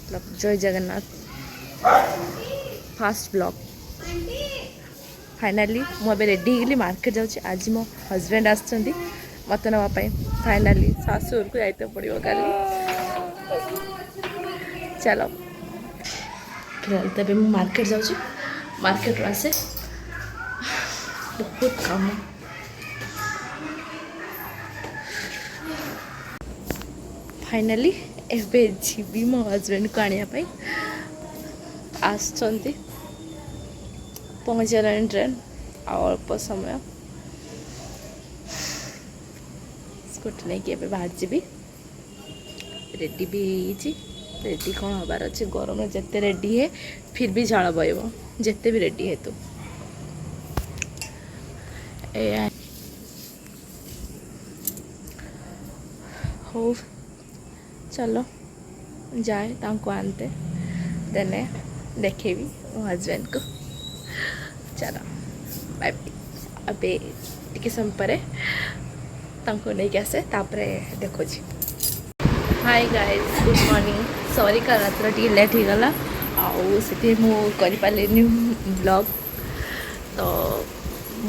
ମତଲବ ଜୟ Jagannath. First blog. Finally ମୁଁ ଏବେ ରେଡ଼ି ହେଇଗଲି, ମାର୍କେଟ ଯାଉଛି। ଆଜି ମୋ ହଜବେଣ୍ଡ ଆସିଛନ୍ତି ମୋତେ ନେବା ପାଇଁ। ଫାଇନାଲି ଶାଶୁଘରକୁ ଯାଇତେ ପଡ଼ିବ କାଲି। ଚାଲ, ଫିଲହାଲ ତ ଏବେ ମୁଁ ମାର୍କେଟ ଯାଉଛି। ମାର୍କେଟରୁ ଆସେ, ବହୁତ କାମ। ଫାଇନାଲି ଏବେ ଯିବି ମୋ ହଜବେଣ୍ଡକୁ ଆଣିବା ପାଇଁ। ଆସୁଛନ୍ତି, ପହଞ୍ଚିଗଲାଣି ଟ୍ରେନ୍, ଆଉ ଅଳ୍ପ ସମୟ। ସ୍କୁଟି ନେଇକି ଏବେ ବାହାରି ଯିବି। ରେଡ଼ି ବି ହେଇଯାଇଛି। ରେଡ଼ି କ'ଣ ହେବାର ଅଛି? ଗରମରେ ଯେତେ ରେଡ଼ି ହେ, ଫିର୍ ବି ଝାଳ ବହିବ, ଯେତେ ବି ରେଡ଼ି ହେ ତୁ। ଏଇଆ। ହଉ, ଚାଲ, ଯାଏ ତାଙ୍କୁ ଆନତେ, ଦେନେ ଦେଖେଇବି ମୋ ହଜବେଣ୍ଡକୁ। ଚାଲ, ବାଏ। ଏବେ ଟିକେ ସମୟ ପରେ ତାଙ୍କୁ ନେଇକି ଆସେ, ତାପରେ ଦେଖୁଛି। Hi guys, good morning. Sorry, କାଲି ରାତିରେ ଟିକେ ଲେଟ୍ ହେଇଗଲା ଆଉ ସେଥିପାଇଁ ମୁଁ କରିପାରିଲିନି ବ୍ଲଗ୍। ତ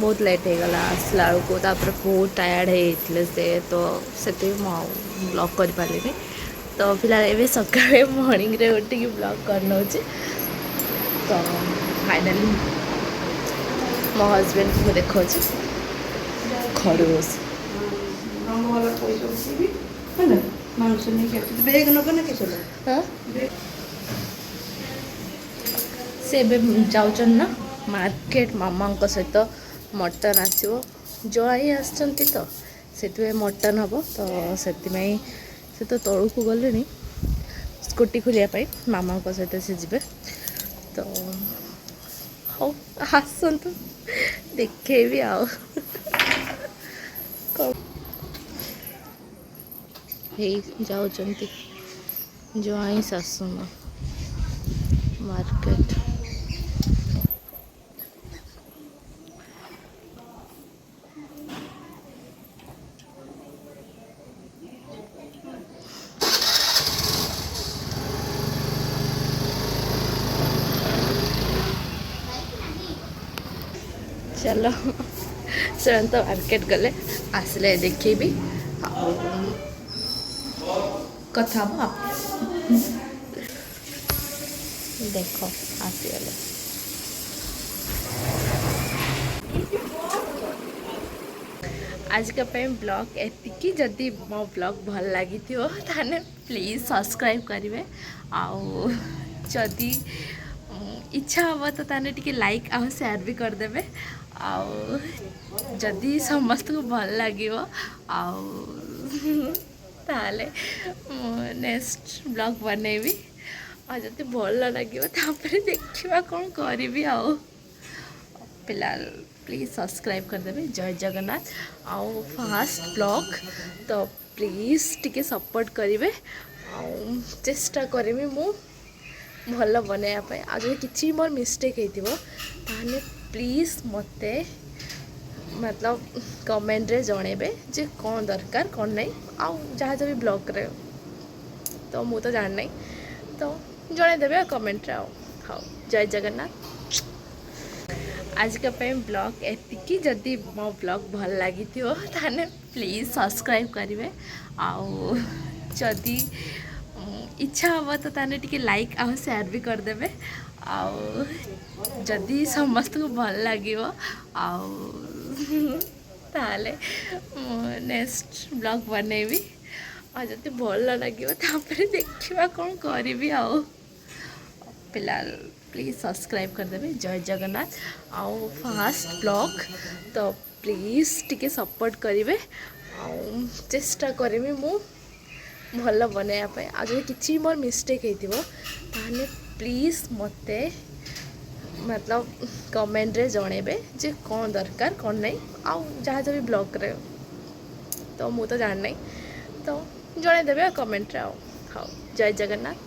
ବହୁତ ଲେଟ୍ ହେଇଗଲା ଆସିଲା ବେଳକୁ, ତାପରେ ବହୁତ ଟାୟାର୍ଡ଼ ହେଇଯାଇଥିଲେ ସେ, ତ ସେଥିପାଇଁ ମୁଁ ଆଉ ବ୍ଲଗ୍ କରିପାରିଲିନି। ତ ଫିଲହାଲ ଏବେ ସକାଳେ ମର୍ଣ୍ଣିଂରେ ଉଠିକି ବ୍ଲଗ୍ କରିନେଉଛି। ତ ଫାଇନାଲି ମୋ ହଜବେଣ୍ଡକୁ ମୁଁ ଦେଖାଉଛି ଖରଗୋଶ। ରଙ୍ଗ ବାଲା ପଇସା ଉଠେଇବି ହେଲା, ମାଂସ ନେଇକି ଆସିବି। ବେଗ ନେବ ନା କିସ? ହଁ, ସେ ଏବେ ଯାଉଛନ୍ତି ନା ମାର୍କେଟ ମାମାଙ୍କ ସହିତ। ମଟନ୍ ଆସିବ, ଜୁଆଇଁ ଆସିଛନ୍ତି ତ ସେଥିପାଇଁ ମଟନ୍ ହେବ। ତ ସେଥିପାଇଁ ସେ ତ ତଳକୁ ଗଲେଣି ସ୍କୁଟି ଖୋଲିବା ପାଇଁ। ମାମାଙ୍କ ସହିତ ସେ ଯିବେ। ତ ହଉ, ଆସନ୍ତୁ, ଦେଖେଇବି। ଆଉ କ'ଣ ହେଇ ଯାଉଛନ୍ତି ଜୁଆଇଁ ଶାଶୁ ମା ମାର୍କେଟ। ଚାଲ, ସେମାନେ ତ ମାର୍କେଟ ଗଲେ, ଆସିଲେ ଦେଖେଇବି ଆଉ କଥା ହବ। ଦେଖ, ଆସିଗଲେ। ଆଜିକା ପାଇଁ ବ୍ଲଗ୍ ଏତିକି। ଯଦି ମୋ ବ୍ଲଗ୍ ଭଲ ଲାଗିଥିବ, ତାହେଲେ ପ୍ଲିଜ୍ ସବସ୍କ୍ରାଇବ୍ କରିବେ। ଆଉ ଯଦି ଇଚ୍ଛା ହେବ ତ ତାହେଲେ ଟିକେ ଲାଇକ୍ ଆଉ ସେୟାର ବି କରିଦେବେ। ଆଉ ଯଦି ସମସ୍ତଙ୍କୁ ଭଲ ଲାଗିବ ଆଉ ତାହେଲେ ମୁଁ ନେକ୍ସଟ ବ୍ଲଗ୍ ବନେଇବି। ଆଉ ଯଦି ଭଲ ଲାଗିବ, ତାପରେ ଦେଖିବା କ'ଣ କରିବି। ଆଉ ଫିଲହାଲ ପ୍ଲିଜ୍ ସବସ୍କ୍ରାଇବ୍ କରିଦେବେ। ଜୟ ଜଗନ୍ନାଥ। ଆଉ ଫାଷ୍ଟ ବ୍ଲଗ୍ ତ ପ୍ଲିଜ୍ ଟିକେ ସପୋର୍ଟ କରିବେ। ଆଉ ଚେଷ୍ଟା କରିବି ମୁଁ ଭଲ ବନେଇବା ପାଇଁ। ଆଉ ଯଦି କିଛି ମୋର ମିଷ୍ଟେକ୍ ହେଇଥିବ, ତାହେଲେ ପ୍ଲିଜ୍ ମୋତେ ମତଲବ କମେଣ୍ଟରେ ଜଣେଇବେ ଯେ କ'ଣ ଦରକାର, କ'ଣ ନାହିଁ, ଆଉ ଯାହା ଯାହା ବି ବ୍ଲଗ୍ରେ ତ ମୁଁ ତ ଜାଣିନାହିଁ, ତ ଜଣେଇଦେବେ ଆଉ କମେଣ୍ଟରେ। ଆଉ ହଉ, ଜୟ ଜଗନ୍ନାଥ। ଆଜିକା ପାଇଁ ବ୍ଲଗ୍ ଏତିକି। ଯଦି ମୋ ବ୍ଲଗ୍ ଭଲ ଲାଗିଥିବ, ତାହେଲେ ପ୍ଲିଜ୍ ସବସ୍କ୍ରାଇବ୍ କରିବେ। ଆଉ ଯଦି ଇଚ୍ଛା ହେବ ତ ତାହେଲେ ଟିକେ ଲାଇକ୍ ଆଉ ସେୟାର ବି କରିଦେବେ। ଆଉ ଯଦି ସମସ୍ତଙ୍କୁ ଭଲ ଲାଗିବ ଆଉ ତାହେଲେ ମୁଁ ନେକ୍ସଟ ବ୍ଲଗ୍ ବନେଇବି। ଆଉ ଯଦି ଭଲ ଲାଗିବ, ତାପରେ ଦେଖିବା କ'ଣ କରିବି। ଆଉ ଫିଲହାଲ ପ୍ଲିଜ୍ ସବସ୍କ୍ରାଇବ୍ କରିଦେବେ। ଜୟ ଜଗନ୍ନାଥ। ଆଉ ଫାଷ୍ଟ ବ୍ଲଗ୍ ତ ପ୍ଲିଜ୍ ଟିକେ ସପୋର୍ଟ କରିବେ। ଆଉ ଚେଷ୍ଟା କରିବି ମୁଁ ଭଲ ବନେଇବା ପାଇଁ। ଆଉ ଯଦି କିଛି ମୋର ମିଷ୍ଟେକ୍ ହେଇଥିବ, ତାହେଲେ ପ୍ଲିଜ୍ ମୋତେ ମତଲବ କମେଣ୍ଟରେ ଜଣେଇବେ ଯେ କ'ଣ ଦରକାର, କ'ଣ ନାହିଁ, ଆଉ ଯାହା ଯାହା ବି ବ୍ଲଗ୍ରେ ତ ମୁଁ ତ ଜାଣିନାହିଁ, ତ ଜଣେଇଦେବେ ଆଉ କମେଣ୍ଟରେ। ଆଉ ହଉ, ଜୟ ଜଗନ୍ନାଥ।